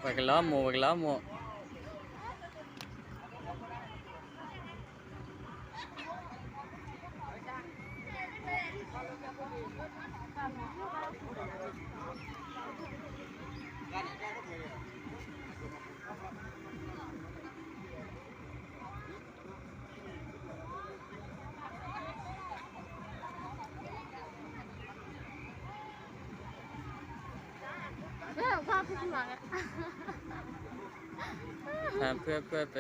ပှၤကလီၤမိၢ် ပှၤကလီၤမိၢ်. พาเพื่อนๆไป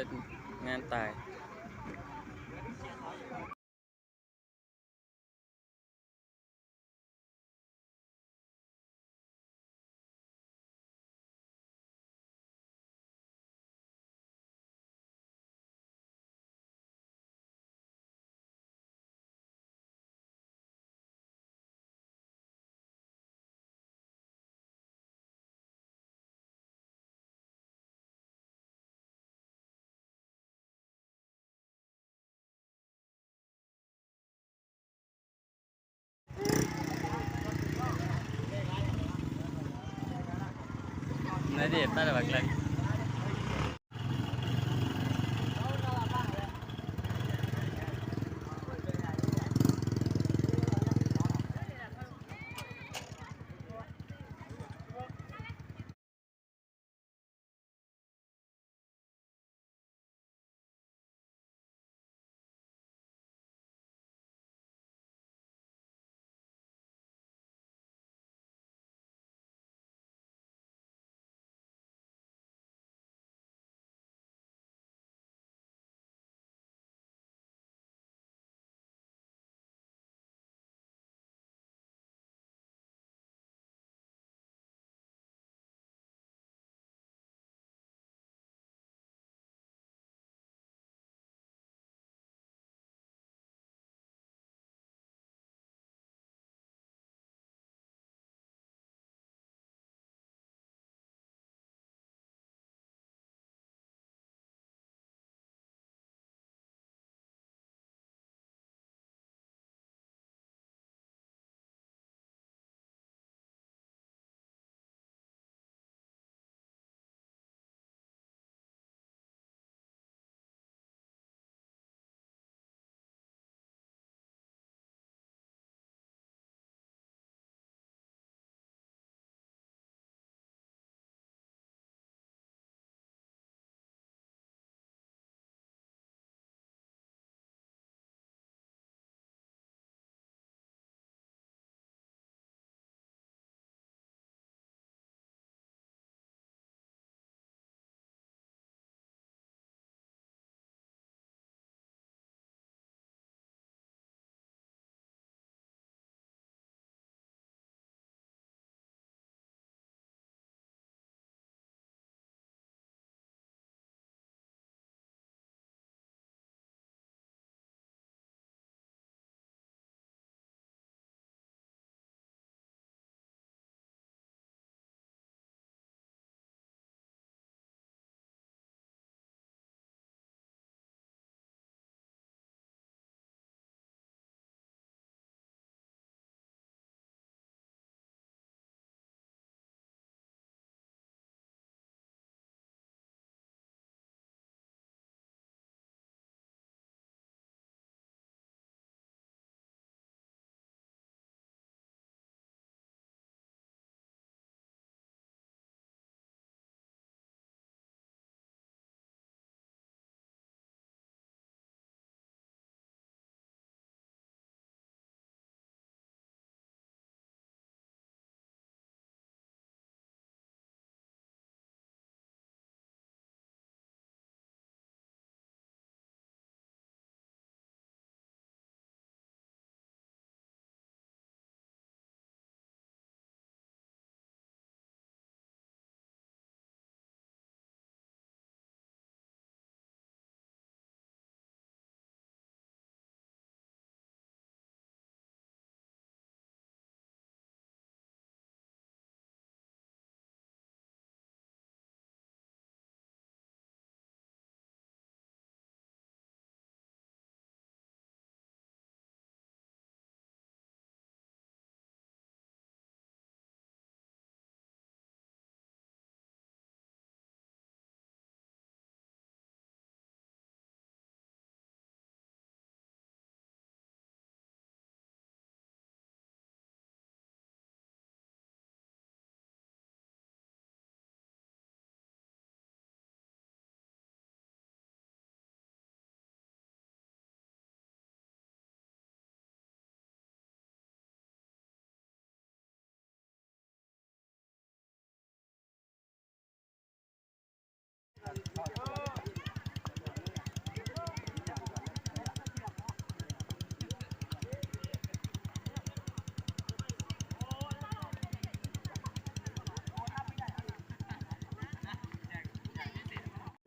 งานตาย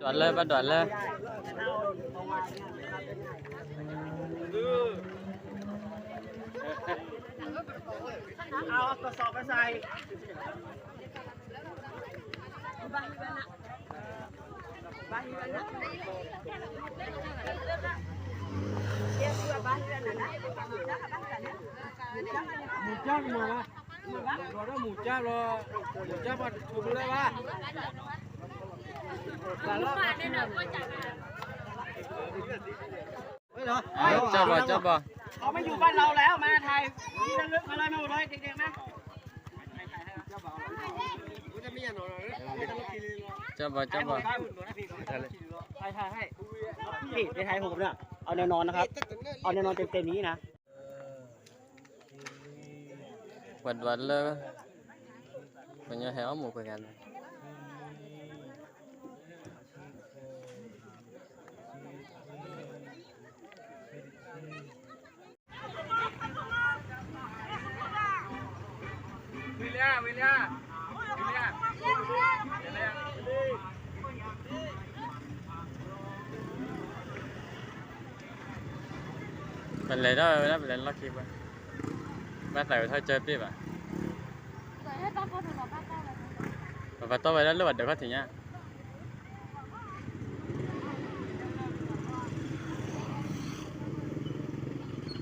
ဒွးလၢ ဘၣ်ဒွးလၢ မူကၢ်မၤဘၣ်, မူကၢ်လီၤ, မူကၢ်ပှၤတထူလၢဘၣ်. ကၠီဘီ ကၠီဘီ เอามาอยู่บ้านเราแล้ว มาถ่ายที่ระลึกมาเลย มาหมดเลย เด็กๆ มา ကၠီဘီ ကၠီဘီ ถ่ายให้ พี่ ไปถ่ายผมเนี่ย เอาแนวนอนนะครับ เอาแนวนอนเต็มๆ นี้นะ ပှၤဒွးလၢ ပှၤညီဟဲအီၣ်မူးပှဲၤဂၤန့ၣ် ပလဲၤထီၣ်ဝဲဒၣ် ပလဲၤလီၢ်ခံပှၤ, ဘၣ်သးဝဲထီၣ်ကၢပ့ၢ်ဘၣ်, ပဘၣ်တီၢ်ဝဲဒၣ်လၢပှၤဒၢးခီၣ်ထံးညါ.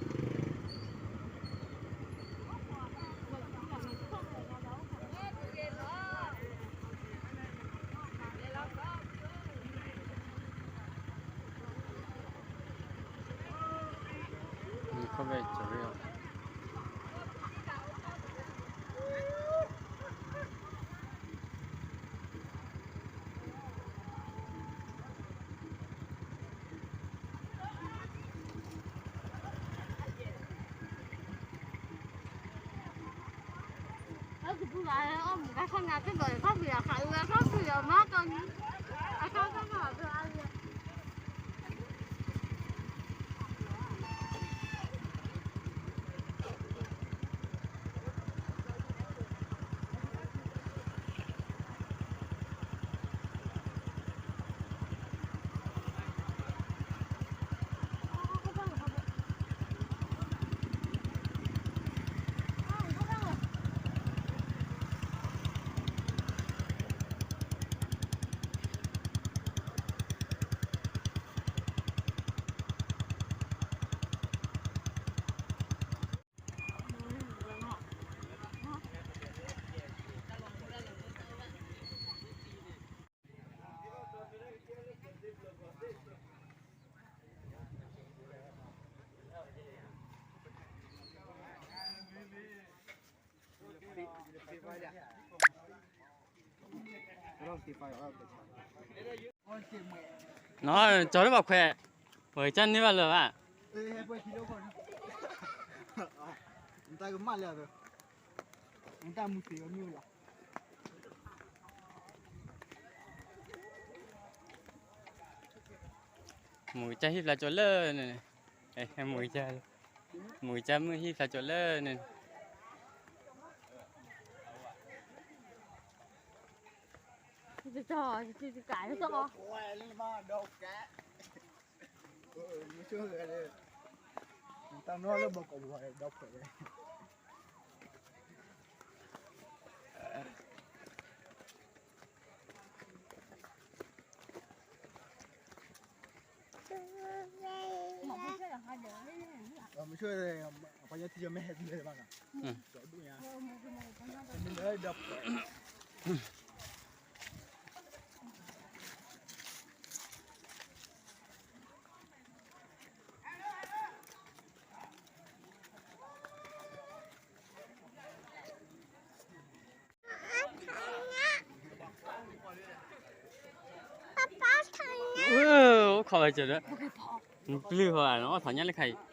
နီၢ် ကၠီလၢပှၤခွဲး, ပှၤကစၢ်န့ၢ်ဘၣ်လၢၤဘၣ်. နတၢ်ကမၣ်လၢအသး, နတၢ်မူသ့ၣ်အမ့ၢ်လီၤ. မူကစၢ်ဟံၣ်ဖျါကၠိလၢန့ၣ်, မူကစၢ်, မူကစၢ်မုၣ်ဟံၣ်ဖျါကၠိလၢန့ၣ်. တၢ်နီၢ်လၢဘီကီးပူၤဒီးဖျဲးဝဲ. မဆိ, ပှၤညီထံယမ့ၢ်ဟဲသံလၢဘၣ်နီၤ, ဒိၣ်ညါ, ဒီးဖျဲး. အိၣ်ခိးဝဲကၠီဒီး, ပျုၢ်ဃီဧါ, နအီၣ်ထီၣ်ညၣ်လၢခါအံၤ,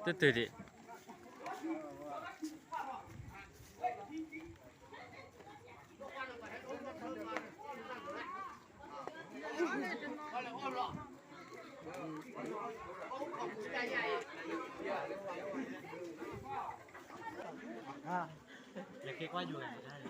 တတုၤဒံး. လဲၤက့ၤကွၢ်ယိၤလဲၣ်.